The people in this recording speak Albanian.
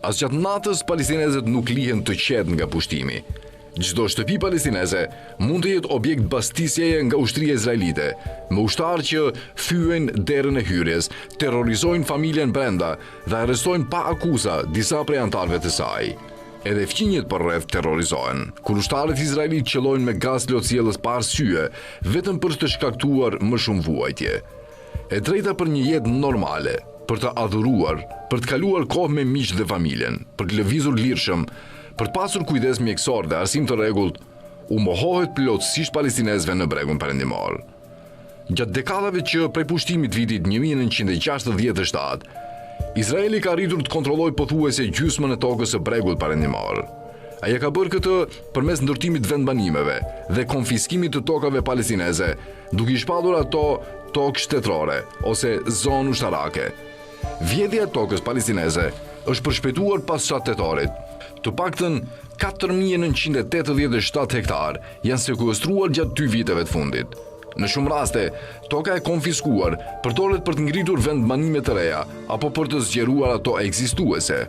As gjatë natës palestinezët nuk lihen të qetë nga pushtimi. Çdo shtëpi palestineze mund të jetë objekt bastisjeje nga ushtria izraelite, me ushtarë që thyejnë derën e hyrjes, terrorizojnë familjen brenda dhe arrestojnë pa akuza disa prej anëtarëve të saj. Edhe fqinjët përreth terrorizohen, kur ushtarët izraelitë qëllojnë me gaz lotsjellës pa arsye, vetëm për të shkaktuar më shumë vuajtje. E drejta për një jetë normale, për të adhuruar, për të kaluar kohë me miqtë dhe familjen, për të lëvizur lirshëm, për të pasur kujdes mjekësor dhe arsim të rregullt, u mohohet plotësisht palestinezëve në Bregun Perëndimor. Gjatë dekadave që prej pushtimit vitit 1967, Izraeli ka arritur të kontrollojë pothuajse gjysmën e tokës së Bregut Perëndimor. Ai e ka bërë këtë përmes ndërtimit të vendbanimeve dhe konfiskimit të tokave palestineze, duke i shpallur ato tokë shtetërore ose zonë ushtarake. Vjedhja e tokës palestineze është përshpejtuar pas 7 tetorit. Të paktën 4987 hektarë janë sekuestruar gjatë dy viteve të fundit. Në shumë raste, toka e konfiskuar përdoret për të ngritur vendbanime të reja apo për të zgjeruar ato ekzistuese.